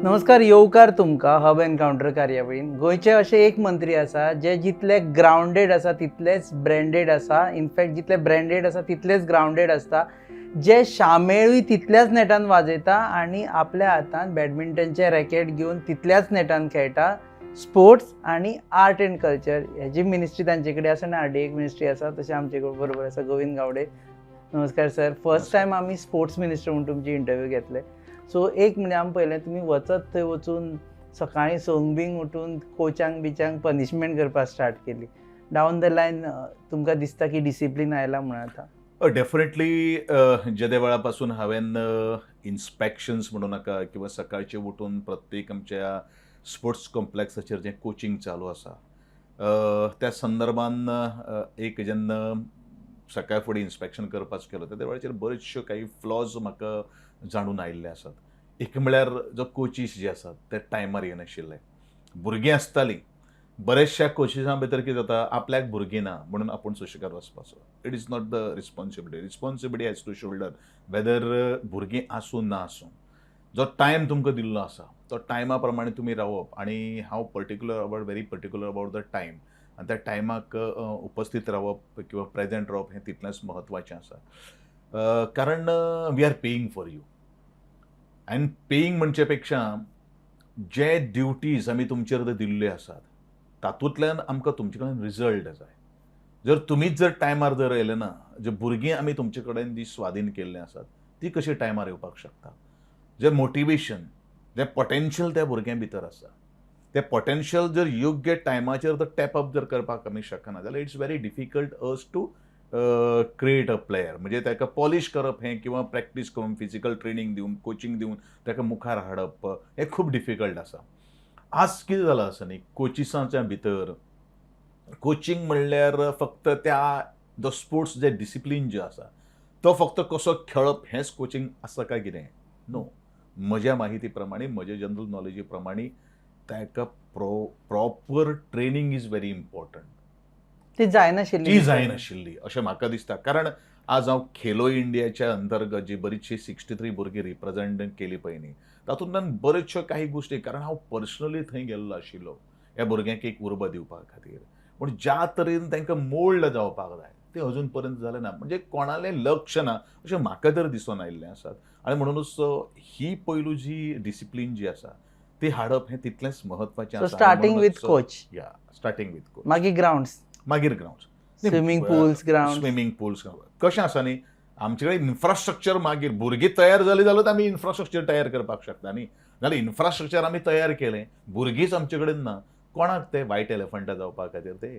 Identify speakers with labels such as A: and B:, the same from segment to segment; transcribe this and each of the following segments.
A: नमस्कार, येवकार तुमकां हब एनकावंटर कार्यावळीन. गोंयचे अशे एक मंत्री आसा जे जितले ग्रावंडेड आसा तितलेच ब्रँडेड आसा. इनफॅक्ट जितले ब्रँडेड आसा तितलेच ग्रावंडेड आसता, जे शामेळूय तितल्याच नेटान वाजयता आनी आपल्या हातान बॅडमिंटनचें रॅकेट घेवन तितल्याच नेटान खेळटा. स्पोर्ट्स आनी आर्ट एंड कल्चर हेजी मिनिस्ट्री तांचे कडेन आसा आनी आरडीए मिनिस्ट्री आसा. तशें आमचे बरोबर आसा गोविंद गावडे. नमस्कार सर. फर्स्ट टायम आमी स्पोर्ट्स मिनिस्टर म्हूण तुमची इंटरव्यू घेतले. सो एक म्हणजे आमी पळयलें, तुमी वचत थंय वचून सकाळीं संक बीन उठून कोचांक बिचांक पनिशमेंट करपाक स्टार्ट केली. डावन the line तुमकां दिसता की डिसिप्लीन आयला म्हणून आतां?
B: डेफिनेटली. जेद्या वेळा पासून हांवें इन्स्पेक्शन्स म्हणू नाका किंवा सकाळचें उठून प्रत्येक आमच्या स्पोर्ट्स कॉम्प्लेक्साचेर जें कोचिंग चालू आसा, त्या संदर्भान एक जेन्ना सकाळ फुडें इन्स्पेक्शन करपाक केलो, त्या वेळाचेर बरेचश्यो काही फ्लॉज म्हाका जाणून आयिल्ले आसात. एक म्हळ्यार जो कोचीस जे आसात ते टायमार येनाशिल्ले. भुरगीं आसतालीं. बरेचश्या कोचिसां भितर कितें जाता, आपल्याक भुरगीं ना म्हणून आपूण सुशेगाद वचपाचो. It is not the responsibility. Responsibility has to shoulder, whether भुरगीं आसूं ना आसूं. जो टायम तुमकां दिल्लो आसा तो टायमा प्रमाणे तुमी रावप आनी हांव particular about, very particular about the time आनी त्या टायमाक उपस्थित रावप किंवा प्रेजेंट रावप हें तितलेंच म्हत्वाचें आसा, कारण we are paying for you. And paying म्हणचे पेक्षा जे ड्युटीज आमी तुमचेर दिल्ल्यो आसात, तातूंतल्यान आमकां तुमचे कडेन रिजल्ट जाय. जर तुमीच जर टायमार जर येयले ना, जे भुरगीं आमी तुमचे कडेन जी स्वाधीन केल्लीं आसात ती कशी टायमार येवपाक शकता? जें मोटिवेशन, जें पोटेन्शियल त्या भुरग्यां भितर आसा, तें पोटेन्शियल जर योग्य टायमाचेर जर टॅप अप जर करपाक आमी शकना जाल्यार it's very difficult us to create a player. म्हणजे ताका पॉलिश करप हें किंवा प्रॅक्टीस करून, फिजिकल ट्रेनींग दिवन, कोचिंग दिवन ताका मुखार हाडप हें खूब डिफिकल्ट आसा. आज कितें जालां आसा न्ही, कोचिसांच्या भितर कोचिंग म्हणल्यार फक्त त्या जो स्पोर्ट्स जे डिसिप्लीन जे आसा तो फक्त कसो खेळप हेंच कोचिंग आसा काय कितें? नो. म्हज्या माहिती प्रमाणे, म्हज्या जनरल नॉलेजी प्रमाणे ताका proper training is very important.
A: ती जायनाशिल्ली.
B: ती जायनाशिल्ली अशें म्हाका दिसता, कारण आज हांव खेलो इंडियाच्या अंतर्गत जी बरीचशी 63 भुरगीं रिप्रेझेंट केली पळय न्ही, तातूंतल्यान बऱ्योचश्यो काही गोश्टी, कारण हांव पर्सनली थंय गेल्लो आशिल्लो ह्या भुरग्यांक एक उर्बा दिवपा खातीर, पूण ज्या तरेन तांकां मोल्ड जावपाक जाय तें अजून पर्यंत जालें ना. म्हणजे कोणालें लक्ष ना अशें म्हाका तर दिसून आयिल्लें आसात. आनी म्हणुनूच ही पैलू जी डिसिप्लीन जी आसा ती हाडप हें तितलेंच म्हत्वाचें
A: सो
B: आसा.
A: Starting with coach.
B: या, स्टार्टींग विथ कोच.
A: मागीर ग्रावंड्स.
B: मागीर ground.
A: Swimming pools, ground.
B: Swimming pools कशें आसा न्ही, आमचे कडेन इन्फ्रास्ट्रक्चर. मागीर भुरगीं तयार जालीं जाल्यार आमी इन्फ्रास्ट्रक्चर तयार करपाक शकता न्ही. जाल्यार इन्फ्रास्ट्रक्चर आमी तयार केलें, भुरगींच आमचे कडेन ना, कोणाक ते वायट एलिफंटा जावपा खातीर ते?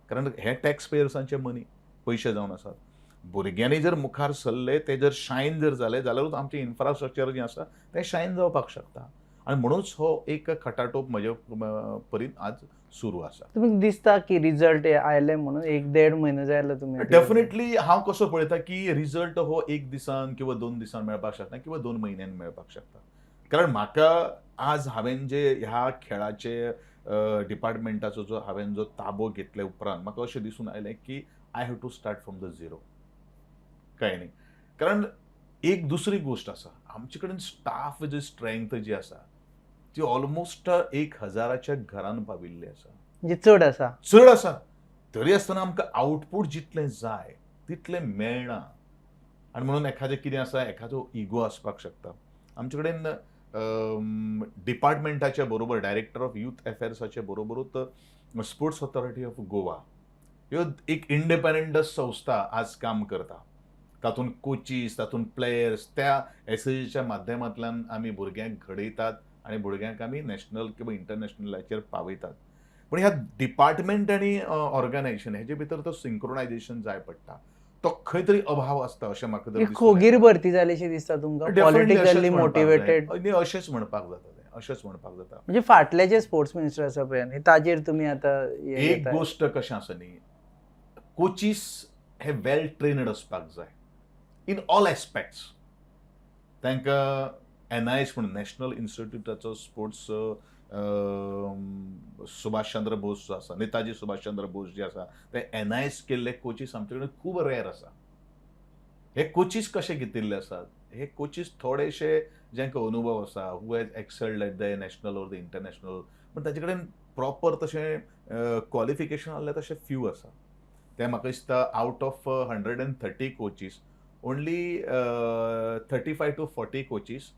B: कारण हे टॅक्स पेयर्सांचे मनी, पयशे जावन आसात. भुरग्यांनी जर मुखार सरले, ते जर शायन जर जाले जाल्यारूच आमचें इन्फ्रास्ट्रक्चर जें आसा तें शायन जावपाक शकता. आनी म्हणूनच हो एक खटाटोप म्हजे परीन आज सुरू आसा.
A: तुमकां दिसता की रिजल्ट आयले म्हणून? एक देड म्हयनो जालो तुमी.
B: डेफिनेटली. हांव कसो पळयता की रिजल्ट हो एक दिसान किंवा 2 दिसान मेळपाक शकता किंवा 2 म्हयन्यान मेळपाक शकता, कारण म्हाका आज हांवें जे ह्या खेळाचे डिपार्टमेंटाचो जो हांवें जो ताबो घेतले उपरांत म्हाका अशें दिसून आयलें की I have to start from the zero. कळ्ळें न्ही? कारण एक दुसरी गोश्ट आसा, आमचे कडेन स्टाफ जी स्ट्रेंथ जी आसा ती ऑलमोस्ट 1000च्या घरान पाविल्ली आसा.
A: म्हणजे चड आसा.
B: चड आसा, तरी आसतना आमकां आउटपूट जितलें जाय तितलें मेळना. आनी म्हणून एखादें कितें आसा, एखादो इगो आसपाक शकता. आमचे कडेन डिपार्टमेंटाच्या बरोबर, डायरेक्टर ऑफ युथ अफेर्साच्या बरोबरूच स्पोर्ट्स ऑथॉरिटी ऑफ गोवा ह्यो एक इंडिपेंडंट संस्था आज काम करता. तातूंत कोचीस, तातूंत प्लेयर्स, त्या एसएजीच्या माध्यमांतल्यान आमी भुरग्यांक घडयतात आनी भुरग्यांक आमी नॅशनल किंवा इंटरनॅशनलाचेर पावयतात. पूण ह्या डिपार्टमेंट आनी ऑर्गनायझेशन हेजे भितर तो सिंक्रोनायझेशन जाय पडटा, तो खंय तरी अभाव आसता अशें म्हाका तरी
A: ही खोगीर भरती जालीशी दिसता तुमकां? Politically motivated?
B: न्ही, अशेंच म्हणपाक जाता तें, अशेंच म्हणपाक जाता.
A: म्हणजे फाटले जे स्पोर्ट्स मिनिस्टर आसा पळय न्ही, ताजेर तुमी आतां हे
B: एक
A: घेताय.
B: गोश्ट कशें आसा न्ही, कोचीस हे वेल ट्रेनड आसपाक जाय इन ऑल एस्पेक्ट्स. तांकां एनआयएस म्हणून नॅशनल इन्स्टिट्यूटाचो स्पोर्ट्स सुभाष चंद्र बोस जो आसा, नेताजी सुभाष चंद्र बोस जे आसा, ते एनआयएस केल्ले कोचीस आमचे कडेन खूब रेर आसा. हे कोचीस कशे घेतिल्ले आसात, हे कोचीस थोडेशे जांकां अनुभव आसा, who has excelled at the national or the international, पण ताचे कडेन प्रॉपर तशें क्वॉलिफिकेशन आहलें तशें फ्यू आसा. तें म्हाका दिसता out of 130 coaches only 35 to 40 coaches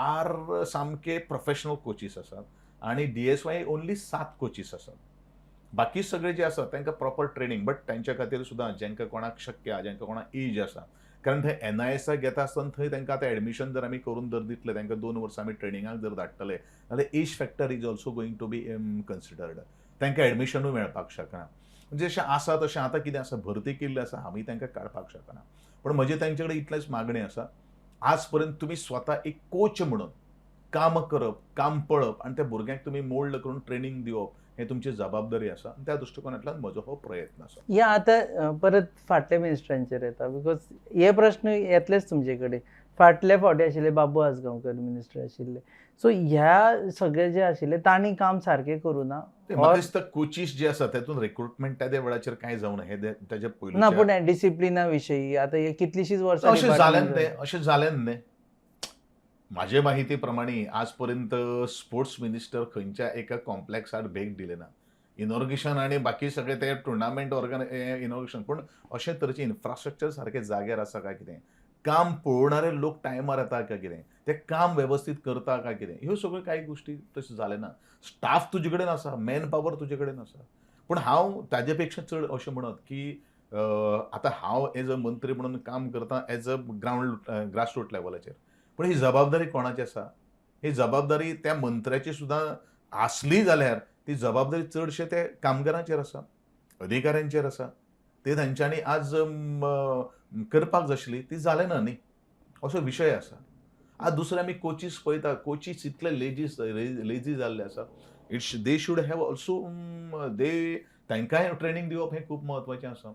B: are सामके प्रोफेशनल कोचीस आसात आनी डीएसवाय ओनली सात कोचीस आसात. बाकी सगळे जे आसा तांकां प्रॉपर ट्रेनींग, बट तांच्या खातीर सुद्दां जांकां कोणाक शक्य आहा, जांकां कोणाक एज आसा, कारण थंय एनआयएसाक घेता आसतना थंय तांकां आतां एडमिशन जर आमी करून जर दितले, तांकां 2 वर्सां आमी ट्रेनिंगाक जर धाडटले जाल्यार age factor is also going to be considered. तांकां एडमिशनूय मेळपाक शकना. म्हणजे अशें आसा तशें आतां कितें आसा, भरती केल्ली आसा, आमी तांकां काडपाक शकना. पण म्हजें तांचे कडेन इतलेंच मागणें आसा, आज पर्यंत तुमी स्वता एक कोच म्हणून काम करप, काम पळप आनी त्या भुरग्यांक तुमी मोल्ड करून ट्रेनींग दिवप हें तुमची जबाबदारी आसा आनी त्या दृश्टिकोनांतल्यान म्हजो हो प्रयत्न आसा.
A: या आतां परत फाटल्या मिनिस्टरांचेर येता, because हे प्रश्न येतलेच तुमचे कडेन. फाटले फावटी आशिल्ले बाबू आजगांवकर मिनिस्टर आशिल्ले, सो ह्या सगळे जे आशिल्ले तांणी काम सारकें करूं ना?
B: ते म्हाका दिसता कोचीस जे आसा तेतून रिक्रुटमेंट त्या वेळाचेर कांय जावना हे तेजे
A: ना.
B: पयलूच्या
A: पूण डिसिप्लिना विशयी आतां हे कितलीशींच वर्सां
B: अशें जालें
A: department
B: तें अशें जालें न्ही. म्हाजे माहिती प्रमाणे आज पर्यंत स्पोर्ट्स मिनिस्टर खंयच्या एका कॉम्प्लेक्सार भेट दिले ना. इनॉग्रेशन आनी बाकी सगळे ते टुर्नामेंट ऑर्गन इनॉग्रेशन, पूण अशे तरेचें इन्फ्रास्ट्रक्चर सारकें जाग्यार आसा काय कितें, काम पळोवणारे लोक टायमार येता काय कितें, तें काम वेवस्थीत करता काय कितें, ह्यो सगळ्यो कांय गोश्टी तशें जालें ना. स्टाफ तुजे कडेन आसा, मॅन पावर तुजे कडेन आसा, पूण हांव ताजे पेक्षा चड अशें म्हणत की आतां हांव एज अ मंत्री म्हणून काम करता एज अ ग्रावंड ग्रासरूट लेवलाचेर, पूण ही जबाबदारी कोणाची आसा? ही जबाबदारी त्या मंत्र्याची सुद्दां आसली जाल्यार ती जबाबदारी चडशे ते कामगारांचेर आसा, अधिकाऱ्यांचेर आसा. ते तांच्यांनी आज करपाक जाय आशिल्ली ती जालें ना न्ही, असो विशय आसा. आज दुसरे आमी कोचीस पळयता, कोचीस इतले लेजी जाल्ले आसा. It's they should have also they तांकांय ट्रेनींग दिवप हें खूब म्हत्वाचें आसा.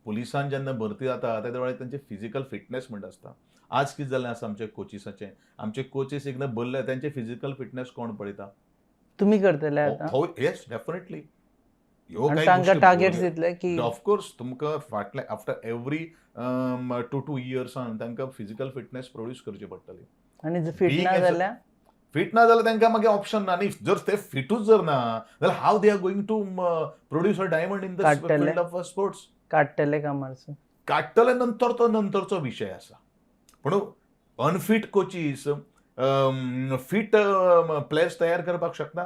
B: पुलिसान जेन्ना भरती जाता त्या वेळार तांचे फिजिकल फिटनेस म्हणटा आसता. आज कितें जाल्लें आसा आमच्या कोचिसाचें, आमचे कोचीस एकदां भरले तांचे फिजिकल फिटनेस कोण पळयता?
A: तुमी करतले आतां?
B: हो, येस, डेफिनेटली. ह्यो
A: आनी
B: कांय
A: तांकां
B: गोश्टी
A: टार्गेट्स दितले की
B: ऑफकोर्स, तुमकां फाटले आफ्टर एवरी 2 2 इयर्सान तांकां फिजिकल फिटनेस प्रोड्यूस करची पडटली.
A: आनी जर फिट ना जाल्यार?
B: फिट ना जाल्यार तांकां मागीर ऑप्शन ना न्ही. जर ते फिटूच जर ना जाल्यार how they are going to produce a diamond in the
A: काडटले.
B: Field of sports?
A: काडटले कामारसून?
B: काडटले नंतर, तो नंतरचो विशय आसा, पूण अनफीट कोचीस फीट प्लेयर्स तयार करपाक शकना,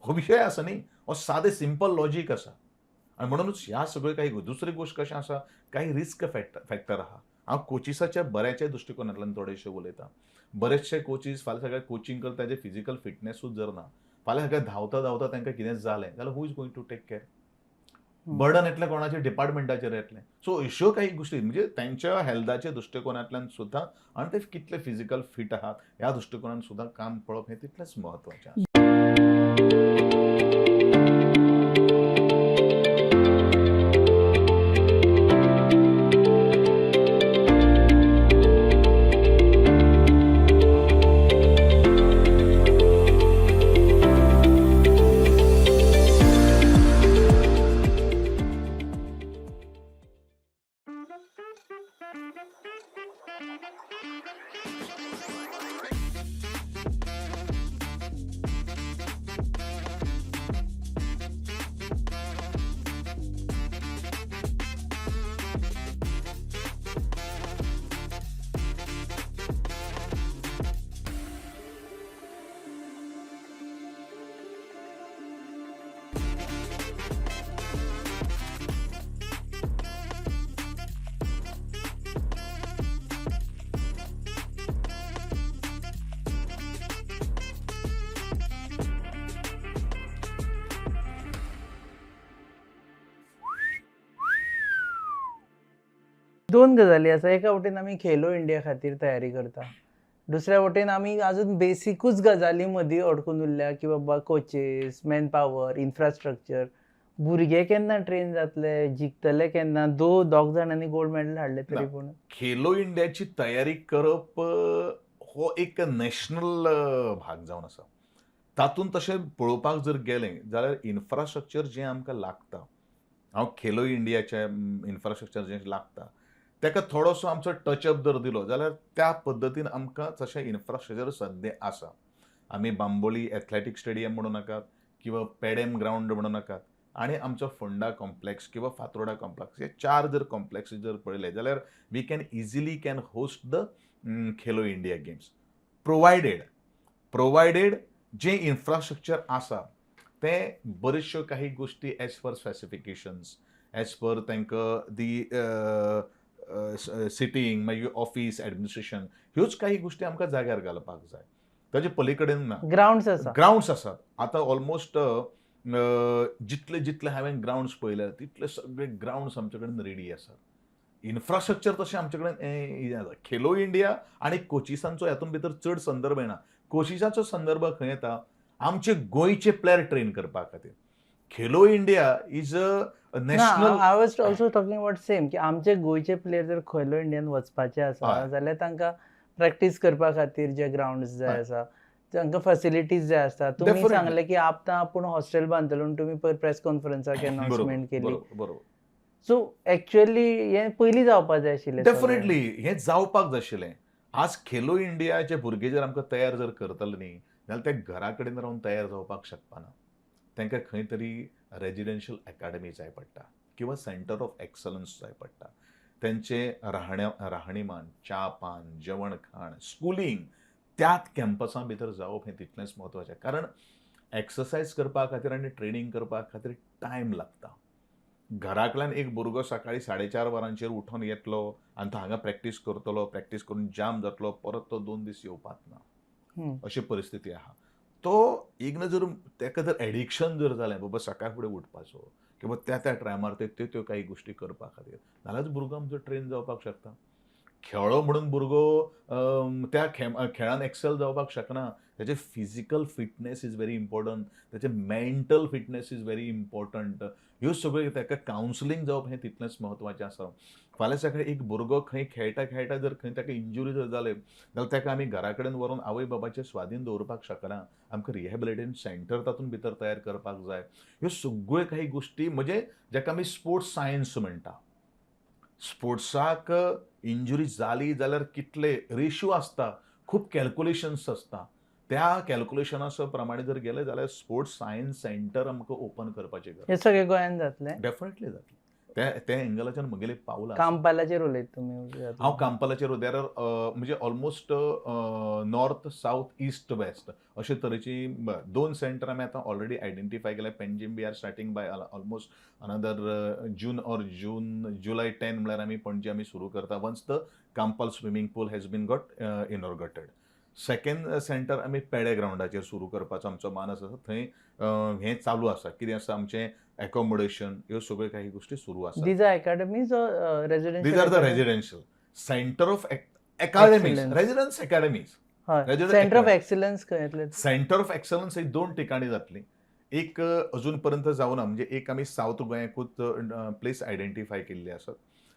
B: हो विशय आसा न्ही. हो सादें सिंपल लॉजीक आसा. आनी म्हणूनच ह्या सगळ्यो काही दुसरी गोश्ट कशें आसा, काही रिस्क फॅक्टर आहा. हांव कोचिसाच्या बऱ्याच्या दृश्टिकोनांतल्यान थोडेशे उलयतां. बरेचशे कोचीस फाल्यां सगळे कोचिंग करता, ताजे फिजिकल फिटनेसूच जर ना, फाल्यां सगळें धांवता धांवता तांकां कितें जालें जाल्यार who is going to take care? Burden येतलें कोणाचेर? डिपार्टमेंटाचेर येतलें. सो अश्यो काही गोश्टी म्हणजे त्यांच्या हेल्थाच्या दृश्टिकोनांतल्यान सुद्दां आनी ते कितले फिजिकल फिट आहात ह्या दृश्टिकोनान सुद्दां काम पळोवप हें तितलेंच म्हत्वाचें आसा.
A: दोन गजाली आसा. एका वटेन आमी खेलो इंडिया खातीर तयारी करता, दुसऱ्या वटेन आमी अजून बेसिकूच गजाली मदीं अडकून उरल्या की बाबा कोचीस, मॅन पावर, इन्फ्रास्ट्रक्चर. भुरगे केन्ना ट्रेन जातले, जिखतले केन्ना? दोग जाणांनी गोल्ड मेडल हाडले तरी
B: ना.
A: पूण
B: खेलो इंडियाची तयारी करप हो एक नॅशनल भाग जावन आसा. तातूंत तशें पळोवपाक जर गेलें जाल्यार इन्फ्रास्ट्रक्चर जें आमकां लागता, हांव खेलो इंडियाचें इन्फ्रास्ट्रक्चर जें लागता ताका थोडोसो आमचो टचअप जर दिलो जाल्यार त्या पद्दतीन आमकां तशें इन्फ्रास्ट्रक्चर सद्या आसा. आमी बांबोळी एथलेटीक स्टेडियम म्हणूं नाकात किंवा पेडेम ग्रावंड म्हणूं नाकात आनी आमचो फोंडा कॉम्प्लेक्स किंवा फातोर्डा कॉम्प्लेक्स, हे चार जर कॉम्प्लेक्स जर पळयले जाल्यार we can easily can host the Khelo India Games, provided जें इन्फ्रास्ट्रक्चर आसा तें बऱ्योचश्यो काही गोश्टी as per specifications, as per तांकां दी सिटींग, मागीर ऑफीस एडमिनिस्ट्रेशन, ह्योच काही गोश्टी आमकां जाग्यार घालपाक जाय. ताजे पली कडेन ना.
A: ग्रावंड्स आसा.
B: ग्रावंड्स आसात. आतां ऑलमोस्ट जितले जितले हांवें ग्रावंड्स पळयले तितले सगळे ग्रावंड्स आमचे कडेन रेडी आसात. इन्फ्रास्ट्रक्चर तशें आमचे कडेन हें जाता. खेलो इंडिया आनी कोचिसांचो हातूंत भितर चड संदर्भ येना. कोचिसाचो संदर्भ खंय येता? आमचे गोंयचे प्लेयर ट्रेन करपा खातीर. Khelo India is a national.
A: I was also talking about same, की आमचे गोंयचे प्लेयर जर खेलो इंडियान वचपाचे आसा जाल्यार तांकां प्रॅक्टीस करपा खातीर जे ग्रावंड्स जाय आसा, तांकां फॅसिलिटीज जाय आसता. तुमी सांगलें की आतां आपूण हॉस्टेल बांदतलो म्हूण तुमी पयर प्रेस कॉन्फरन्साक अनाउन्समेंट केली.
B: बरोबर बरोबर
A: सो एक्चुअली हें पयलीं जावपा जाय आशिल्लें सगळें.
B: डेफिनेटली हें जावपाक जाय आशिल्लें. आज खेलो इंडियाचे भुरगे जर आमकां तयार जर करतले न्ही जाल्यार ते घरा कडेन रावन तयार जावपाक शकपाना. तांकां खंय तरी रेजिडेन्शियल एकाडमी जाय पडटा किंवा सेंटर ऑफ एक्सलन्स जाय पडटा. तेंचे राहणीमान, च्या पान, जेवण खाण, स्कुलींग त्याच कॅम्पसा भितर जावप हें तितलेंच म्हत्वाचें, कारण एक्सरसायज करपा खातीर आनी ट्रेनींग करपा खातीर टायम लागता. घरांतल्यान एक भुरगो सकाळी 4:30 वरांचेर उठोन येतलो आनी तो हांगा प्रॅक्टीस करतलो, प्रॅक्टीस करून जाम जातलो, परत तो 2 दीस येवपाक ना, अशी परिस्थिती आहा. तो एकदां जर ताका जर एडिक्शन जर जालें बाबा सकाळ फुडें उठपाचो किंवा त्या त्या टायमार ते त्यो त्यो काही गोश्टी करपा खातीर, जाल्यारच भुरगो आमचो ट्रेन जावपाक शकता. खेळ्ळो म्हणून भुरगो त्या खेळान एक्सेल जावपाक शकना. ताचें physical fitness is very important, ताचें mental fitness is very important. ह्यो सगळ्यो ताका कावन्सिलींग जावप हें तितलेंच म्हत्वाचें आसा. फाल्यां सकाळीं एक भुरगो खंय खेळटा खेळटा जर खंय ताका इंजुरी जर जाली जाल्यार ताका आमी घरा कडेन व्हरून आवय बाबाचे स्वाधीन दवरपाक शकना. आमकां रिहेबिलिटेशन सेंटर तातूंत भितर तयार करपाक जाय. ह्यो सगळ्यो काही गोश्टी म्हणजे जाका आमी स्पोर्ट्स सायन्स म्हणटा. स्पोर्ट्साक इंजुरी जाली जाल्यार कितले रेशो आसता, खूब कॅल्कुलेशन्स आसता. त्या कॅल्कुलेशनाच्या प्रमाणे जर गेले जाल्यार स्पोर्ट्स सायन्स सेंटर आमकां ओपन करपाची गरज.
A: हें सगळें गोंयांत जातलें?
B: डेफिनेटली जातलें. त्या त्या एंगलाच्यान म्हगेलें पावलां.
A: कांपालाचेर उलयत तुमी?
B: हांव कांपालाचेर, there are म्हणजे almost north, south, east, west अशे तरेची दोन सेंटर आमी आतां ऑलरेडी आयडेंटिफाय केल्या. Panjim we are starting by almost another June or June July 10 म्हळ्यार आमी पणजे आमी सुरू करता, once the Campal swimming pool has been got inaugurated. Second centre आमी पेडे ग्रावंडाचेर सुरू करपाचो आमचो मानस आसा. थंय हें चालू आसा, कितें आसा आमचें एकोमोडेशन, ह्यो सगळ्यो काही गोश्टी सुरू आसा.
A: These are academies or residential?
B: These are the residential center of academies.
A: Excellence.
B: Residence academies. Resident
A: centre of
B: academy.
A: Excellence खंय येतले?
B: सेंटर ऑफ एक्सलन्स हे दोन ठिकाणी जातली. एक अजून पर्यंत जावना, म्हणजे एक आमी सावथ गोंयाकूच प्लेस आयडेंटिफाय केल्ली आसात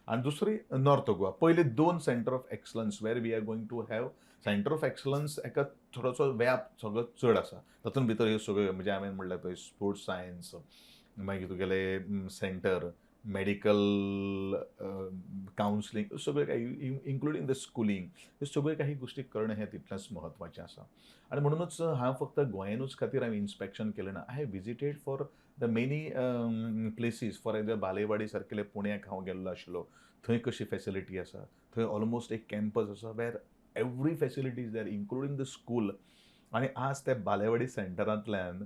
B: आनी दुसरी नॉर्थ गोवा. पयले दोन centre of excellence where we are going to have centre of excellence, एका थोडोसो व्याप सगळो चड आसा. तातूंत भितर ह्यो सगळ्यो म्हणजे हांवें म्हणलें पळय, स्पोर्ट्स सायन्स, मागीर तुगेले सेंटर, मेडिकल कावन्सिलींग, सगळ्यो काही इन्क्लुडींग the schooling, ह्यो सगळ्यो काही गोश्टी करणें हें तितलेंच म्हत्वाचें आसा. आनी म्हणुनूच हांव फक्त गोंयानूच खातीर हांवें इन्स्पेक्शन केलें ना. I have visited for the many places. For example, Balewadi सारकेले पुण्याक हांव गेल्लो आशिल्लो. थंय कशी फेसिलिटी आसा, थंय ऑलमोस्ट एक कॅम्पस आसा where every facility is there, including the school. आनी आज त्या बालेवाडी सेंटरांतल्यान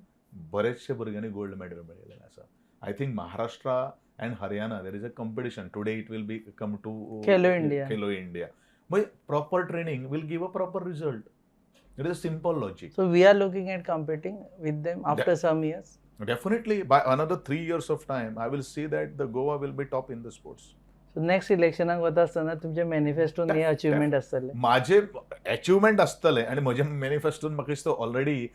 B: बरेचशे भुरग्यांनी गोल्ड मेडल मेळयलेलें आसा. I think Maharashtra and Haryana there is a competition. Today it will be come to
A: Khelo India.
B: Khelo India. म्हणजे proper training will give a proper result. It is a simple logic.
A: So we are looking at competing with them after some years.
B: Definitely, by another 3 years of time, I will see that the Goa will be top in the sports.
A: So next इलेक्शनाक वता आसतना तुमचे मॅनिफेस्टोन हे achievement आसतले.
B: माझे achievement आसतले आनी म्हजे मॅनिफेस्टोन म्हाका दिसता ऑलरेडी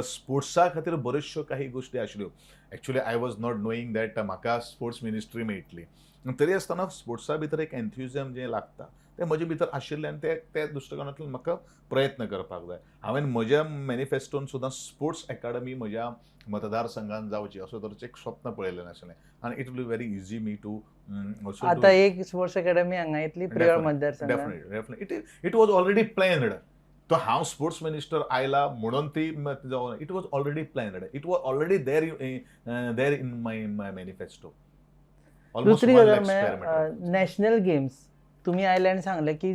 B: स्पोर्ट्सा खातीर बऱ्योचश्यो काही गोश्टी आशिल्ल्यो. Actually I was not knowing that म्हाका स्पोर्ट्स मिनिस्ट्री मेळटली. तरी आसतना स्पोर्ट्सा भितर एक एन्थ्युजियम जें लागता तें म्हजे भितर आशिल्लें आनी ते त्या दृश्टिकोनांतल्यान म्हाका प्रयत्न करपाक जाय. हांवें म्हज्या मॅनिफेस्टोन सुद्दां स्पोर्ट्स एकाडमी म्हज्या मतदारसंघान जावची असो तरेचें एक स्वप्न पळयलें आशिल्लें आनी it will be very easy me to also.
A: आता एक स्पोर्ट्स अकॅडमी हांगा येतली प्रियोळ मतदारसंघात.
B: Definitely, definitely, it was already planned. तो हांव स्पोर्ट्स मिनिस्टर आयला म्हणून ती जावं, it was already planned, it was already there in my my manifesto.
A: दुसरी गजाल म्हळ्यार नॅशनल गेम्स तुमी आयले आनी सांगलें की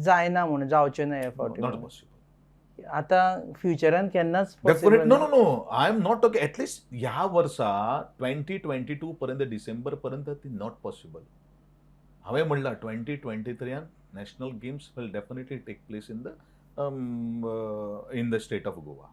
A: जायना म्हणून, जावचें ना हे फावटी.
B: Not possible.
A: आतां फ्युचरान केन्नाच.
B: Definite, no no no I am not okay. At least ह्या वर्सा 2022 पर्यंत, डिसेंबर पर्यंत ती not possible. हांवें म्हणलां 2023 national games will definitely take place in the state of Goa.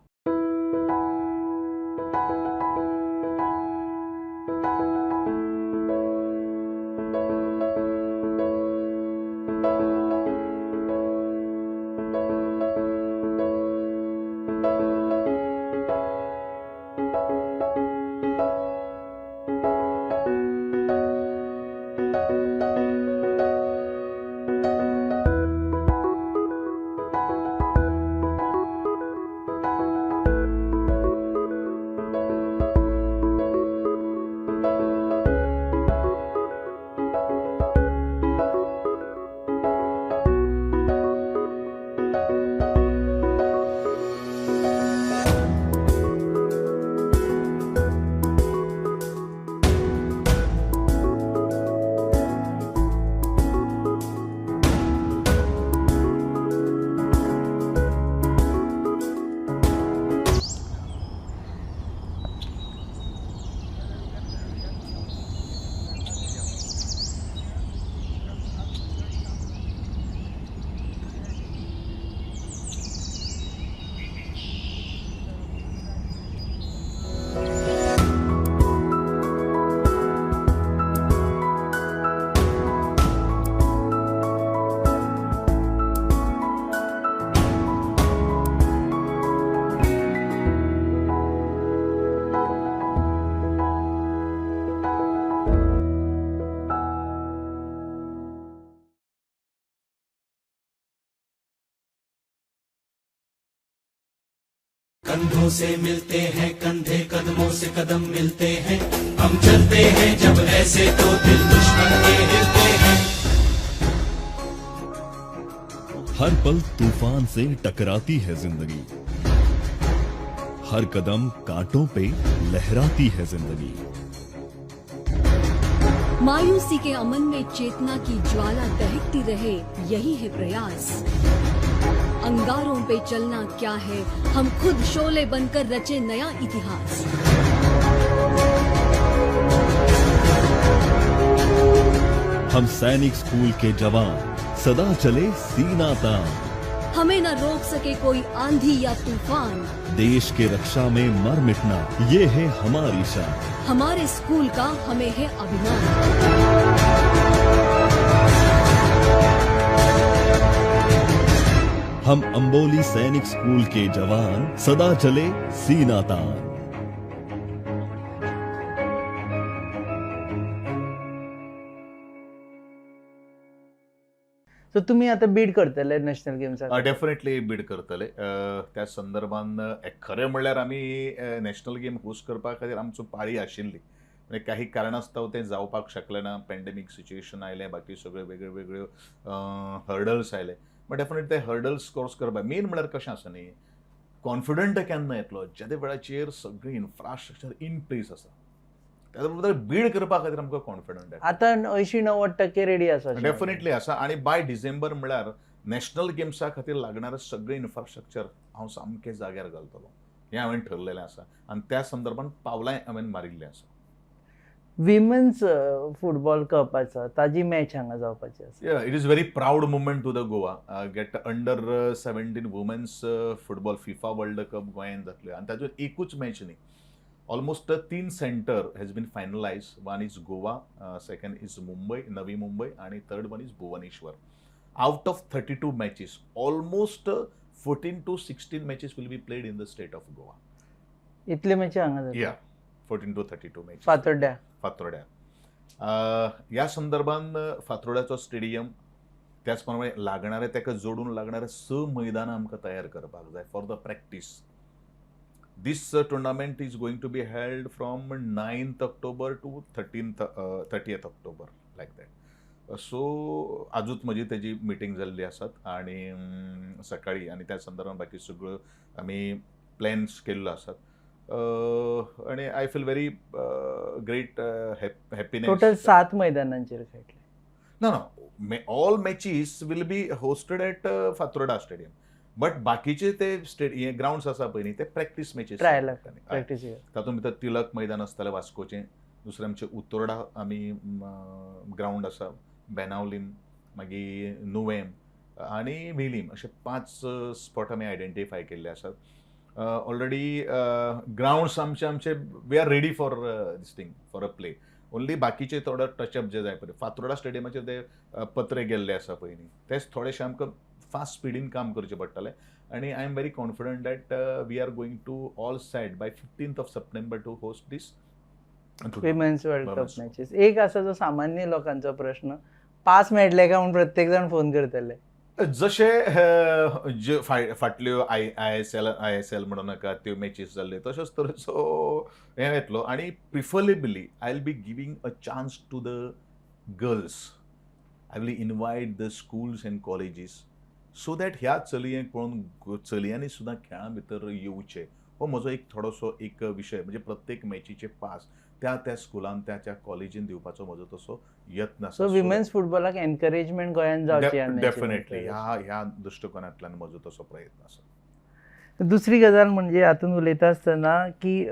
C: कंधों से मिलते हैं कंधे, कदमों से कदम मिलते हैं. हम चलते हैं जब ऐसे तो दिल दुश्मन के हिलते हैं.
D: हर पल तूफान से टकराती है जिंदगी, हर कदम कांटों पे लहराती है जिंदगी.
E: मायूसी के अमन में चेतना की ज्वाला दहकती रहे, यही है प्रयास. अंगारों पे चलना क्या है, हम खुद शोले बनकर रचे नया इतिहास.
D: हम सैनिक स्कूल के जवान, सदा चले सीना तान.
E: हमें न रोक सके कोई आंधी या तूफान.
D: देश के रक्षा में मर मिटना, ये है हमारी शान.
E: हमारे स्कूल का हमें है अभिमान.
D: हम अंबोली सैनिक स्कूल के जवान, सदा चले सीना तान.
A: सो तुमी आतां बीड करतले नॅशनल गेम्साक?
B: डेफिनेटली बीड करतले. त्या संदर्भान खरें म्हणल्यार आमी नॅशनल गेम होस्ट करपा खातीर आमचो पाळी आशिल्ली, म्हणजे काही कारणास्तव तें जावपाक शकलें ना. पॅन्डेमीक सिच्युएशन आयलें, बाकी सगळे वेगळे वेगळे हर्डल्स आयले. बट डेफिनेटली ते हर्डल्स क्रॉस करपाक मेन म्हणल्यार कशें आसा न्ही, कॉन्फिडंट केन्ना येतलो जेदे वेळाचेर सगळें इन्फ्रास्ट्रक्चर इन प्लेस आसा, त्या बरोबर बीड करपा खातीर आमकां कॉन्फिडंट येता.
A: आतां 80-90% रेडी आसा अशें.
B: डेफिनेटली आसा आनी बाय डिसेंबर म्हणल्यार नॅशनल गेम्सा खातीर लागणारें सगळें इन्फ्रास्ट्रक्चर हांव सामकें जाग्यार घालतलो हें हांवें ठरलेलें आसा आनी त्या संदर्भान पावलांय हांवें मारिल्लीं आसा.
A: विमन्स फुटबॉल कप आसा, ताजी मॅच हांगा जावपाची आसा.
B: It is very proud moment to the Goa get under 17 women's football FIFA World Cup गोंयांत जातले आनी तातूंत एकूच मॅच न्ही, almost 3 centre has been finalise. One is Goa, second is Mumbai, Navi Mumbai आनी third one is Bhubaneswar. Out of 32 matches, almost 14 to 16 matches will be played in the state of Goa.
A: इतले मॅची हांगा जाता?
B: Yeah. 14 to 32 match.
A: फातोड्ड्या.
B: फातोर्ड्या. ह्या संदर्भान फातोर्ड्याचो stadium, त्याच प्रमाणे लागणारे, ताका जोडून लागणारे स मैदानां आमकां तयार करपाक जाय for the practice. This tournament is going to be held from 9th October to 13th 30th October, like that. So आजूच म्हजी तेजी मिटींग जाल्ली आसात आनी सकाळी आनी त्या संदर्भात बाकी सगळ्यो आमी प्लॅन्स केल्लो आसात आनी I feel very great happiness.
A: Total सात मैदानांचेर खेळटले?
B: No, all matches will be hosted at Fatorda Stadium, but बाकीचे ते हे ग्राउंड्स आसा पळय न्ही, ते प्रॅक्टीस मॅचीस.
A: ट्रायलाक, प्रॅक्टीस.
B: तातूंत भितर तिलक मैदान आसतलें वास्कोचें, दुसरें आमचें उत्तोर्डा आमी ग्रावंड आसा, बेनावलीम, मागीर नुवेम आनी वेलीम, अशे पांच स्पॉट आमी आयडेंटिफाय केल्ले आसात. ऑलरेडी ग्रावंड्स आमचे we are ready for this thing, for a play only. बाकीचे थोडे टचअप जे जाय पळय, फातोर्डा स्टेडियमाचेर ते पत्रे गेल्ले आसा पळय न्ही, तेच थोडेशे आमकां फास्ट स्पिडीन काम करचें पडटलें आनी I am very confident that we are going to all set by 15th of September to host this
A: women's world cup
B: Women's.
A: Matches. एक आसा जो सामान्य लोकांचो प्रश्न, पास मेळटले काय म्हूण प्रत्येक जाण फोन करतले.
B: जशे जे फाटल्यो I S L म्हणूं नाका, त्यो मॅचीस जाल्ल्यो, तश्योच तरेचो हें येतलो आनी preferably I will be giving a chance to the girls. I will invite the schools and colleges so that ह्या चलयांक पळोवन चलयांनी सुद्दां खेळां भितर येवचें. हो म्हजो एक थोडोसो एक विशय, म्हणजे प्रत्येक मॅचीचे पास त्या त्या स्कुलान, त्या त्या कॉलेजीन दिवपाचो म्हजो तसो यत्न आसा.
A: सो विमेन्स फुटबॉलाक एनकरेजमेंट गोंयांत जावची ह्या matches.
B: Definitely, ह्या दृश्टिकोनांतल्यान म्हजो तसो प्रयत्न आसा.
A: दुसरी गजाल म्हणजे हातून उलयता आसतना की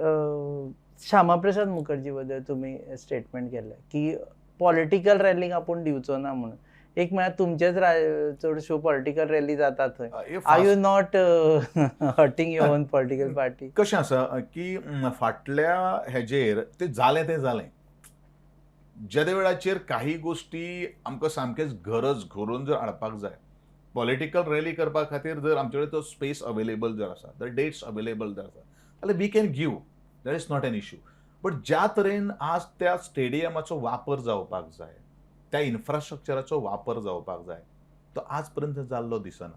A: श्यामाप्रसाद मुखर्जी बद्दल तुमी स्टेटमेंट केलें की पॉलिटिकल रॅलीक आपूण दिवचो ना म्हणून. एक म्हळ्यार तुमचेच चडश्यो पॉलिटिकल रॅली जातात थंय.
B: हे
A: Are you not hurting your own political party?
B: कशें आसा की फाटल्या हेजेर ते जालें तें जालें. जेदे वेळाचेर काही गोश्टी आमकां सामकेच गरज घडोवन जर हाडपाक जाय, पॉलिटिकल रॅली करपा खातीर जर आमचे कडेन तो स्पेस अवेलेबल जर आसा, the dates available जर आसा जाल्यार we can give, that is not an issue. But ज्या तरेन आज त्या स्टेडियमाचो वापर जावपाक जाय, त्या इन्फ्रास्ट्रक्चराचो वापर जावपाक जाय, तो आज पर्यंत जाल्लो दिसना.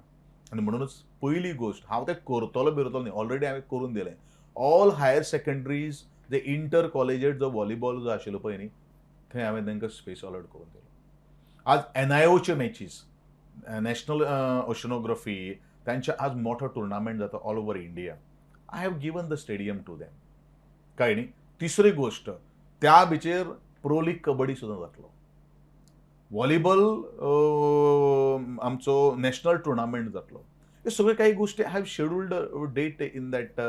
B: आनी म्हणूनच पयली गोश्ट, हांव तें करतलो बिरतलो न्ही, ऑलरेडी हांवें करून दिलें. ऑल हायर सेकंडरीज जे इंटर कॉलेजीएट जो व्हॉलीबॉल जो आशिल्लो पळय न्ही, थंय हांवें तांकां स्पेस अलॉट करून दिलो. आज एनआयओच्यो मॅचीस, नॅशनल ओशनोग्राफी, तांचे आज मोठो टुर्नामेंट जाता all over India, I have given the stadium to them. कळ्ळें न्ही? तिसरी गोश्ट, त्या बिचेर प्रो लीग कबड्डी सुद्दां जातलो, व्हॉलीबॉल आमचो नॅशनल टुर्नामेंट जातलो. हे सगळे काही गोष्टी I have scheduled date in that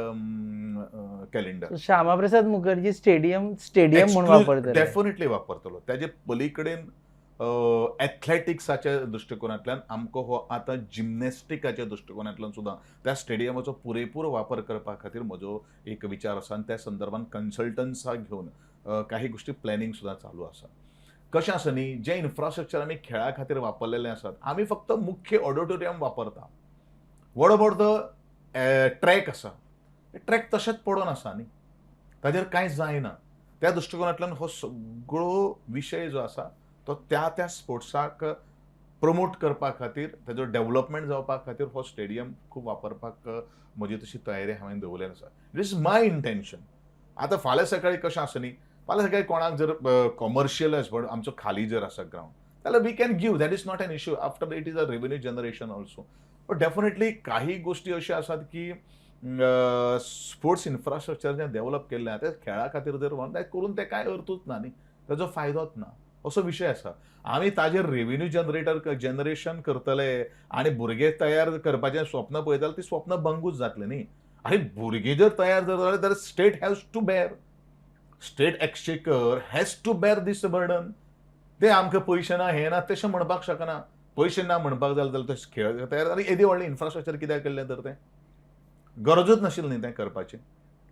B: calendar.
A: Shyama Prasad Mukherjee stadium stadium म्हणून वापरतले?
B: डेफिनेटली वापरतलो. त्याजे पलीकडेन एथलेटिक्साच्या दृश्टिकोनांतल्यान आमकां हो आतां जिमनॅस्टिकाच्या दृश्टिकोनांतल्यान सुद्दां त्या स्टेडियमाचो पुरेपूर वापर करपा खातीर म्हजो एक विचार आसा आनी त्या संदर्भात कन्सल्टन्साक घेवन काही गोश्टी प्लॅनिंग सुद्दां चालू आसा. कशें आसा न्ही, जें इन्फ्रास्ट्रक्चर आमी खेळा खातीर वापरलेलें आसात, आमी फक्त मुख्य ऑडिटोरियम वापरता. What about the track आसा? ट्रॅक तशेंच पडून आसा न्ही, ताजेर कांय जायना. त्या दृश्टिकोनांतल्यान हो सगळो विशय जो आसा तो त्या त्या स्पोर्ट्साक प्रमोट करपा खातीर, ताजो डेव्हलपमेंट जावपा खातीर हो स्टेडियम खूब वापरपाक म्हजी तशी तयारी हांवें दवरलेली आसा. It is my intention. आतां फाल्यां सकाळीं कशें आसा न्ही, फाल्यां सकाळीं कोणाक जर कॉमर्शियल पण आमचो खाली जर आसा ग्रावंड जाल्यार we can give, that is not an issue. After, it is a revenue generation also. But definitely काही गोश्टी अश्यो आसात की स्पोर्ट्स इन्फ्रास्ट्रक्चर जें डेव्हलप केल्लें आहा तें खेळा खातीर जर तें करून तें कांय अर्थूच ना न्ही, ताजो फायदोच ना असो विशय आसा. आमी ताजेर रेवेन्यू जनरेशन करतले आनी भुरगे तयार करपाचें स्वप्न पळयता जाल्यार ती स्वप्न भंगूच जातलें न्ही. आनी भुरगीं जर तयार जर जाले जाल्यार state has to bear, state exchequer has to bear this burden. ते आमकां पयशे ना, हें ना, तशें म्हणपाक शकना. पयशे ना म्हणपाक जालें जाल्यार ते खेळ तयार आनी येदी व्हडलें इन्फ्रास्ट्रक्चर कित्याक केल्लें तर? तें गरजूच नाशिल्ली न्ही तें करपाचें.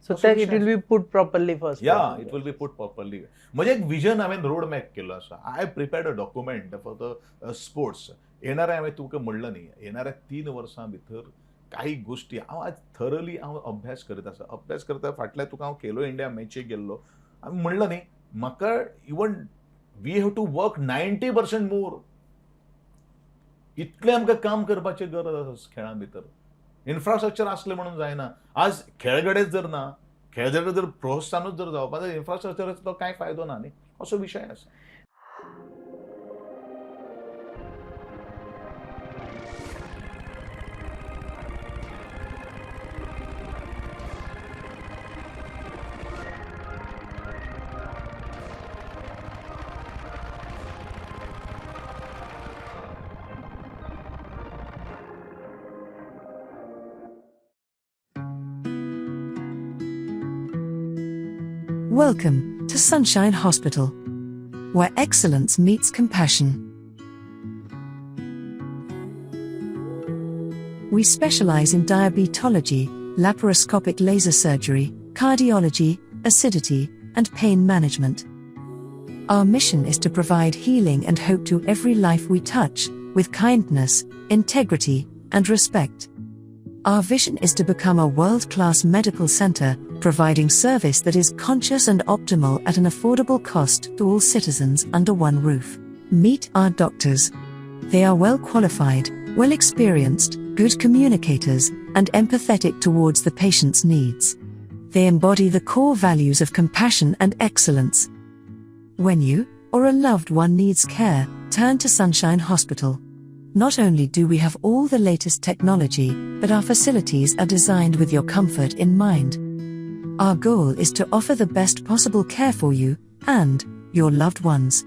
A: So that it will be put properly first.
B: Yeah, it will be put properly. म्हणजे एक विजन हांवें रोड मॅप केल्लो आसा. I prepared a document for the sports. येणाऱ्या, हांवें तुका म्हणलां न्ही, येणाऱ्या 3 वर्सां भितर काही गोश्टी हांव आज थरली हांव अभ्यास करीत आसा. अभ्यास करता फाटल्या तुका हांव खेलो इंडिया मॅचीक गेल्लो, हांवें म्हणलें न्ही म्हाका even we have to work 90% more. इतलें आमकां काम करपाची गरज आसा खेळां भितर. इन्फ्रास्ट्रक्चर आसलें म्हणून जायना. आज खेळगडेच जर ना, खेळगडे जर प्रोत्साहनूच जर जावपा जाल्यार इन्फ्रास्ट्रक्चराचो तो कांय फायदो ना न्ही, असो विशय आसा.
F: Welcome to Sunshine Hospital, where excellence meets compassion. We specialize in diabetology, laparoscopic laser surgery, cardiology, acidity, and pain management. Our mission is to provide healing and hope to every life we touch, with kindness, integrity, and respect. Our vision is to become a world class medical center, providing service that is conscious and optimal at an affordable cost to all citizens under one roof. Meet our doctors. They are well qualified, well experienced, good communicators, and empathetic towards the patient's needs. They embody the core values of compassion and excellence. When you or a loved one needs care, turn to Sunshine Hospital. Not only do we have all the latest technology, but our facilities are designed with your comfort in mind. Our goal is to offer the best possible care for you and your loved ones.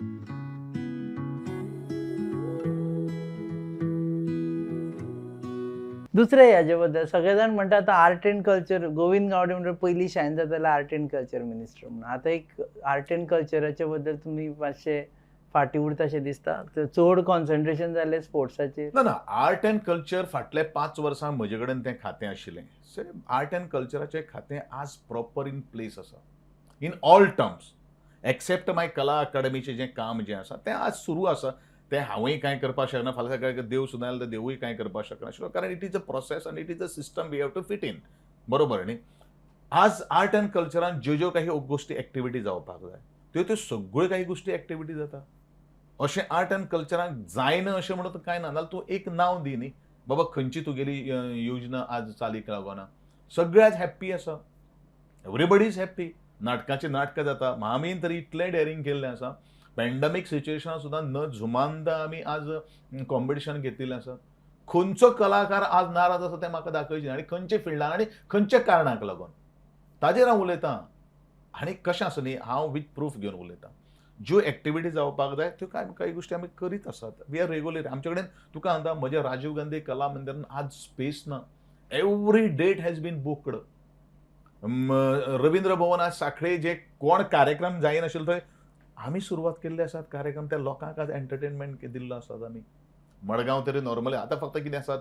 A: दुसरें ह्याचे बद्दल सगळे जाण म्हणटा आतां art and culture, Govind Gawade म्हणटा पयलीं शायन जाताले आर्ट एंड कल्चर मिनिस्टर म्हणून. आतां एक आर्ट एंड कल्चराचे बद्दल तुमी मातशे फाटीं उरता अशें दिसता, चड कॉन्सन्ट्रेशन जालें स्पोर्ट्साचेर.
B: ना ना, आर्ट एंड कल्चर फाटले 5 वर्सां म्हजे कडेन तें खातें आशिल्लें. आर्ट एंड कल्चराचें खातें आज प्रॉपर इन प्लेस आसा in all terms, except my कला अकादमीचें जें काम जें आसा तें आज सुरू आसा. तें हांवूय कांय करपाक शकना, फाल्यां सकाळीं देव सुद्दां जाल्यार देवूय कांय करपाक शकना, कारण it is a process आनी it is a system we have to fit in. बरोबर न्ही? आज आर्ट एंड कल्चरान ज्यो ज्यो काही गोश्टी एक्टिविटी जावपाक जाय त्यो त्यो सगळ्यो काही गोश्टी एक्टिविटी जाता. अशें आर्ट एंड कल्चराक जायना अशें म्हणून कांय ना. नाल्यार तूं एक नांव दी न्ही बाबा, खंयची तुगेली योजना आज चालीक लागना. सगळे आज हॅप्पी आसा, एवरीबडी is happy. नाटकाचीं नाटकां जाता. आमी तरी इतलें डॅरींग केल्लें आसा, पॅन्डमीक सिच्युएशनान सुद्दां न जुमानदा आमी आज कॉम्पिटिशन घेतिल्लें आसा. खंयचो कलाकार आज नाराज आसा तें म्हाका दाखयचें, आनी खंयच्या फिल्डान आनी खंयच्या कारणाक लागून ताजेर हांव उलयतां. आनी कशें आसा न्ही, हांव वीथ प्रूफ घेवन उलयतां. ज्यो एक्टिविटी जावपाक जाय त्यो कांय कांय गोश्टी आमी करीत आसात. We are regular. आमचे कडेन तुका सांगता, म्हज्या राजीव गांधी कला मंदिरान आज स्पेस ना. Every date has been booked. Ravindra Bhavan आज साखळे जे कोण कार्यक्रम जायनाशिल्लो थंय आमी सुरवात केल्ले आसात कार्यक्रम. त्या लोकांक आज एंटरटेनमेंट दिल्लो आसात आमी. मडगांव तरी नॉर्मली आतां फक्त कितें आसात,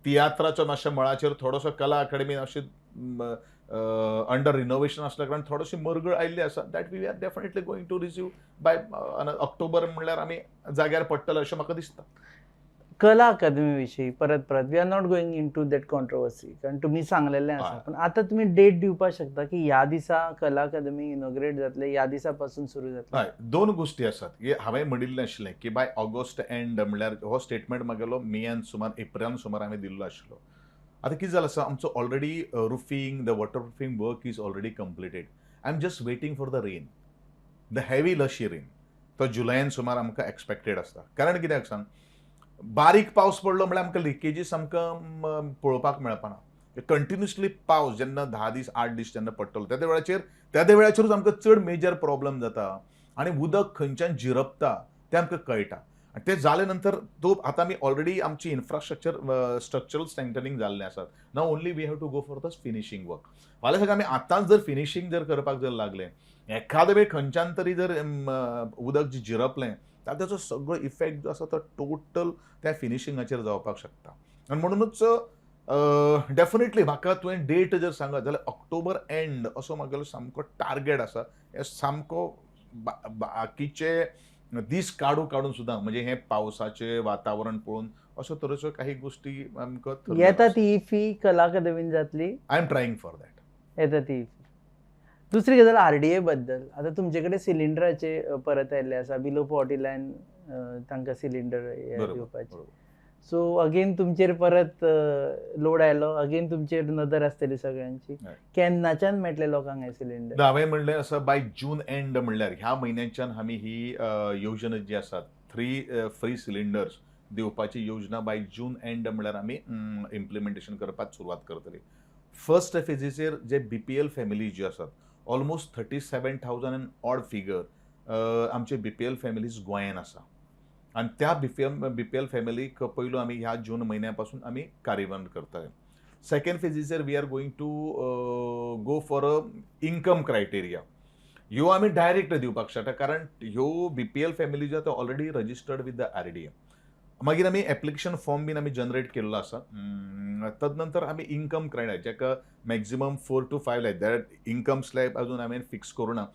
B: तियात्राचो मातशा मळाचेर थोडोसो कला अकादमी मातशी अंडर रिनोवेशन आसल्या कारणान थोडोशी मरगळ आयिल्ली आसा. That we are definitely going to receive by October म्हणल्यार आमी जाग्यार पडटले अशें म्हाका दिसता.
A: कला अकादमी विशीं परत परत we are not going into that controversy, कारण तुमी सांगलेलें आसा. पण आतां तुमी डेट दिवपाक शकता की ह्या दिसा कला अकादमी इनॉग्रेट जातले, ह्या दिसा पासून सुरू जातले?
B: हय, दोन गोश्टी आसात. हांवें म्हणिल्लें आशिल्लें की बाय ऑगस्ट एंड, म्हणल्यार हो स्टेटमेंट म्हागेलो मेयान सुमार एप्रिलान सुमार हांवें दिल्लो आशिल्लो. आतां कितें जालां आसा, आमचो already roofing, the water proofing work is already completed. I am just waiting for the rain, the heavy lushy rain. तो जुलयान सुमार आमकां एक्सपेक्टेड आसता. कारण कित्याक सांग, बारीक पावस पडलो म्हणल्यार आमकां लिकेजीस आमकां पळोवपाक मेळपाना. कंटिन्युअसली पावस जेन्ना 10 दीस 8 दीस जेन्ना पडटलो त्या वेळाचेरूच आमकां चड मेजर प्रॉब्लम जाता आनी उदक खंयच्यान जिरपता तें आमकां कळटा. आनी तें जाले नंतर तो आतां आमी ऑलरेडी आमची इन्फ्रास्ट्रक्चर स्ट्रक्चरल स्ट्रेंथनिंग जाल्लें आसात. Now only we have to go for the finishing work. फाल्यां सकाळीं आमी आतांच जर फिनिशींग जर करपाक जर लागले, एखादे वेळ खंयच्यान तरी जर उदक जी जिरपलें जाल्यार ताचो सगळो इफेक्ट जो आसा तो टोटल त्या फिनिशिंगाचेर जावपाक शकता. आनी म्हणुनूच डेफिनेटली म्हाका तुवें डेट जर सांगत जाल्यार ऑक्टोबर एंड असो म्हागेलो सामको टार्गेट आसा. हे सामको बाकीचे दीस काडून काडून सुद्दां म्हणजे हें पावसाचें वातावरण पळोवन अशो तरेच्यो काही गोश्टी आमकां थरयल्यो
A: येता
B: आसा.
A: ती इफी कला अकादमीन जातली.
B: I am trying for that.
A: येता ती इफी. दुसरी गजाल आरडीए बद्दल. आतां तुमचे कडेन सिलिंडराचे परत आयिल्ले आसा, बिलो पॉवर्टी लायन तांकां सिलिंडर दिवपाचे. सो अगेन तुमचेर परत लोड आयलो, अगेन तुमचेर नदर आसतली सगळ्यांची. केन्नाच्यान मेळटले लोकांक हे सिलिंडर?
B: हांवें म्हणलें आसा, बाय जून एंड म्हणल्यार ह्या म्हयन्याच्यान आमी ही योजना जी आसा, थ्री फ्री सिलिंडर्स दिवपाची योजना, बाय जून एंड म्हणल्यार आमी इम्प्लिमेंटेशन करपाक सुरवात करतली. फर्स्ट फेजीचेर जे बीपीएल फॅमिली ज्यो आसात, almost 37,000 and odd figure आमचे बीपीएल फॅमिलीज गोंयान आसा आनी त्या बीपीएल फॅमिलीक पयलू आमी ह्या जून म्हयन्या पासून आमी कार्यान्वयन करतले. सेकंड फेजीचेर we are going to go for a income criteria. ह्यो आमी डायरेक्ट दिवपाक शकता, कारण ह्यो बीपीएल फॅमिली ज्यो आतां already registered with the RDA. मागीर आमी एप्लिकेशन फॉर्म बीन आमी जनरेट केल्लो आसा. तदनंतर आमी इन्कम क्रायटेरिया, जाका maximum 4 to 5 lakh, that income slab अजून हांवें फिक्स करूं ना,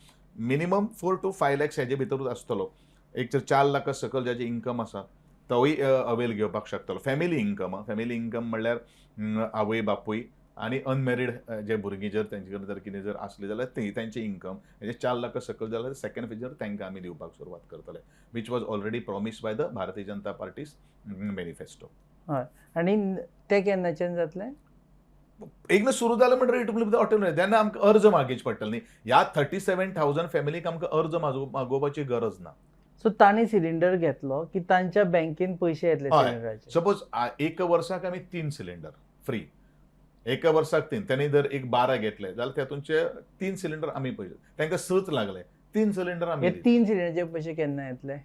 B: minimum 4 to 5 lakhs हेजे भितरूच आसतलो. एक तर 4 लाखा सकयल जाचे इन्कम आसा तोवूय अवेल घेवपाक शकतलो. फॅमिली इन्कम, फॅमिली इन्कम म्हणल्यार आवय बापूय आनी अनमॅरीड जे भुरगीं जर तेंचे कडेन जर कितें जर आसली जाल्यार ती तेंचे इन्कम हेजे 4 लाखा सकयल जाल्यार सेकंड फेजीर तांकां आमी दिवपाक सुरवात करतले, which was already promise by the Bharatiya Janata Party's manifesto.
A: आनी ते केन्नाच्यान जातले?
B: एकदां सुरू जालें म्हणटकीर it will be automatic. तेन्ना आमकां अर्ज मागचे पडटले न्ही. ह्या 37,000 फॅमिलीक आमकां अर्ज मागोवपाची गरज ना.
A: सो तांणी सिलिंडर घेतलो की तांच्या बँकेन पयशे येतले सिलिंडराचे?
B: सपोज एका वर्साक आमी तीन सिलिंडर फ्री, एका वर्साक तीन. त्यांनी जर एक 12 घेतले जाल्यार तातूंचे तीन सिलिंडर आमी पयशे, तांकां सच लागले, तीन सिलिंडर आमी.
A: हे तीन सिलिंडरचे पयशे केन्ना येतले?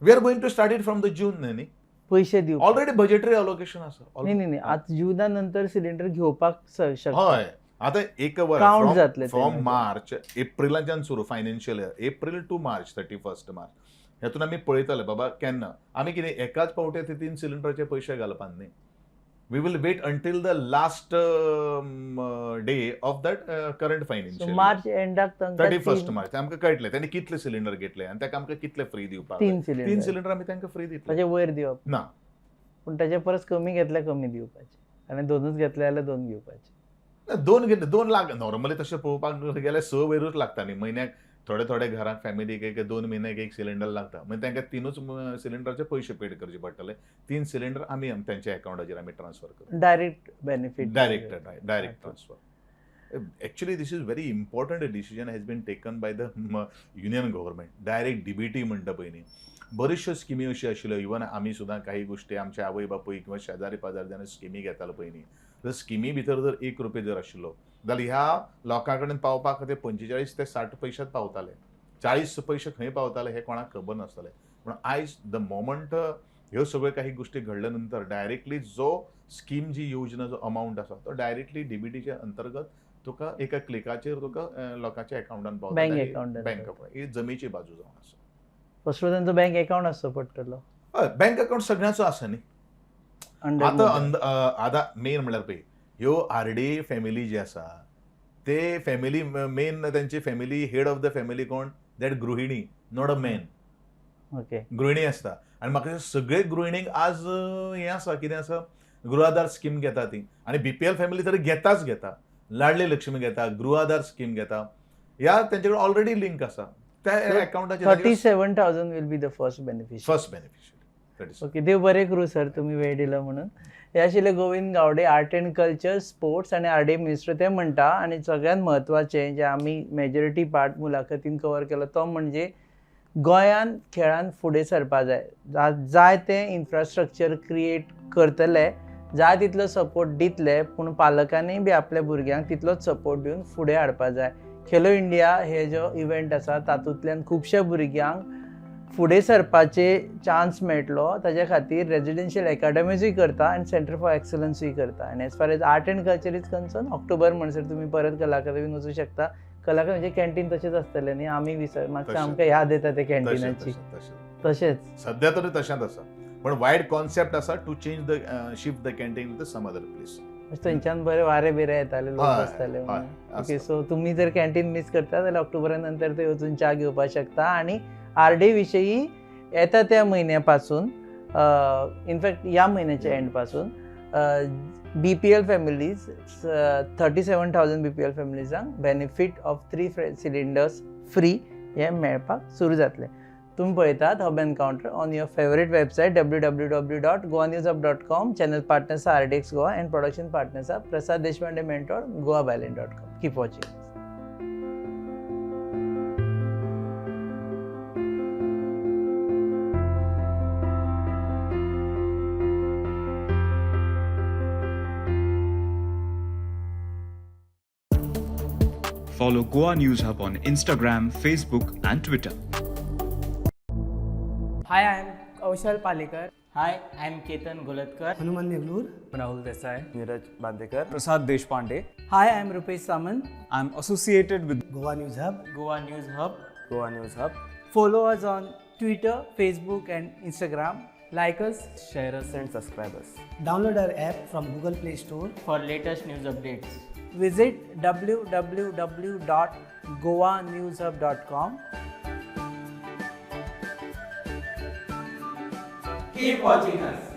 B: We are going to start it from the June न्ही.
A: पयशे दिवपाक
B: ऑलरेडी बजेटरी अलोकेशन आसा.
A: न्ही न्ही न्ही, आतां जुना नंतर सिलिंडर घेवपाक शकता.
B: हय, आतां एक
A: Count
B: वर्स
A: जातले ते
B: फ्रॉम
A: मागीर.
B: मार्च, एप्रिलाच्यान सुरू financial year, April to March, 31 March. हेतून आमी पळयतले बाबा केन्ना आमी कितें एकाच फावटी ते तीन सिलिंडराचे पयशे घालपाक न्ही. We will wait until the last day of that current
A: so
B: financial.
A: मार्च एंडाक तांकां
B: 31 मार्च आमकां कळटलें तांणी कितले सिलिंडर घेतले आनी ताका आमकां कितले फ्री दिवपाक
A: तीन
B: जाय.
A: सिलिंडर.
B: तीन सिलिंडर आमी तांकां फ्री दितले.
A: ताचे वयर दिवप
B: ना.
A: पूण ताचे परस कमी घेतले कमी दिवपाचे आनी दोनूच घेतले जाल्यार दोन घेवपाचे.
B: ना, दोन घेतले 2 लाख. नॉर्मली तशें पळोवपाक गेल्यार स वयरूच लागता न्ही म्हयन्याक. थोडे थोडे घरांत फॅमिलीक एक 2 म्हयन्याक एक सिलिंडर लागता, मागीर तांकां तिनूच सिलिंडराचे पयशे पेड करचे पडटले. तीन सिलिंडर आमी तांच्या अकावंटाचेर आमी ट्रान्सफर करता.
A: Direct benefit.
B: Direct transfer. Actually, this is very important decision has been taken by the union government. Direct DBT म्हणटा पळय न्ही, बऱ्योचश्यो स्किमी अश्यो आशिल्ल्यो. इवन आमी सुद्दां काही गोश्टी आमचे आवय बापूय किंवा शेजारी पाजारी जेन्ना स्किमी घेतालो पळय न्ही, जर स्किमी भितर जर 1 रुपया जर आशिल्लो जाल्यार ह्या लोकां कडेन पावपा खातीर 45 ते 60 पयशात पावताले. 40 पयशे खंय पावताले हें कोणाक खबर नासतालें. पूण आयज the moment ह्यो सगळ्यो काही गोश्टी घडल्या नंतर डायरेक्टली जो स्कीम जी योजना जो अमावंट आसा तो डायरेक्टली डीबीटीच्या अंतर्गत तुका एका क्लिकाचेर तुका लोकांच्या अकाउंटान पावता.
A: Bank account.
B: Bank account ही जमेची बाजू जावन आसा.
A: फर्स्ट तांचो बँक अकाउंट आसचो पडटलो.
B: हय, बँक अकाउंट सगळ्यांचो आसा न्ही.
A: Under
B: आतां
A: मुद्रा.
B: आतां मेन म्हणल्यार पळय, ह्यो आरडी फॅमिली जी आसा ते फॅमिली मेन तेंची family, head of the family कोण? That गृहिणी, not a man. गृहिणी आसता आनी म्हाका दिसता सगळे गृहिणींक आज हें आसा, कितें आसा, गृह स्कीम घेता ती आनी बीपीएल फॅमिली तर घेताच घेता. लाडली लक्ष्मी घेता, गृह स्कीम घेता, ह्या तेंचे कडेन ऑलरेडी लिंक आसा त्या अकाउंटाचेर.
A: 37,000 will be the first beneficiary.
B: First beneficiary.
A: Okay, देव बरें करूं सर, तुमी वेळ दिलो म्हणून. हे आशिल्ले Govind Gawde, art and culture, sports आनी आरडीए मिनिस्टर. ते म्हणटा आनी सगळ्यांत म्हत्वाचें जें आमी मेजॉरिटी पार्ट मुलाखतीन कवर केलो तो म्हणजे गोंयान खेळान फुडें सरपा जाय. जाय तें इन्फ्रास्ट्रक्चर क्रिएट करतले, जाय तितलो सपोर्ट दितले, पूण पालकांनी बी आपल्या भुरग्यांक तितलोच सपोर्ट दिवन फुडें हाडपा जाय. खेलो इंडिया हे जो इव्हेंट आसा तातूंतल्यान खुबश्या भुरग्यांक फुडें सरपाचे चान्स मेळटलो. ताच्या खातीर रेजिडेन्शियल एकाडमीजूय करता आनी सेंटर फॉर एक्सलन्सूय करता. आनी as far as art and culture is concern, October म्हणसर तुमी परत कला अकादमीन वचूं शकता. कला अकादमीचें कॅन्टीन तशेंच आसतलें न्ही? आमी विसर मातशें.
B: तशें.
A: आमकां याद येता ते
B: तशें.
A: कॅन्टिनाची.
B: तशें तशें.
A: तशेंच.
B: सध्या तरी तशेंच आसा, पण वायड कॉन्सेप्ट आसा to change the shift the canteen to some other place.
A: थंयच्यान बरे वारे बिरे येताले, लोक बसताले.
B: हय.
A: ओके, सो तुमी जर कॅन्टीन मिस करता जाल्यार ऑक्टोबरा नंतर थंय वचून च्या घेवपाक शकता आनी आरडी विशयी. येता त्या म्हयन्या पासून, इनफॅक्ट ह्या म्हयन्याच्या एंड पासून BPL families, 37,000 BPL फॅमिलीजांक benefit of 3 cylinders free हें मेळपाक सुरू जातलें. तुमी पळयतात Hub Encounter on your favourite website www.goanewshub.com. Channel partners are RDX Goa and production partners are Prasad Deshpande Mentor, goabyline.com. Keep watching.
G: Follow Goa News Hub on Instagram, Facebook, and Twitter.
H: Hi, I am Kaushal Palekar.
I: Hi, I am Ketan Golatkar.
J: Hanuman Neglur.
K: Rahul Desai.
L: Neeraj Bandekar.
K: Prasad Deshpande.
A: Hi, I am Rupesh Samant.
K: I am associated with
J: Goa News Hub.
I: Goa News Hub.
L: Goa News Hub.
A: Follow us on Twitter, Facebook and Instagram.
H: Like us,
L: share us and subscribe us.
J: Download our app from Google Play Store
I: for latest news updates.
A: Visit www.goanewshub.com.
I: Keep watching us.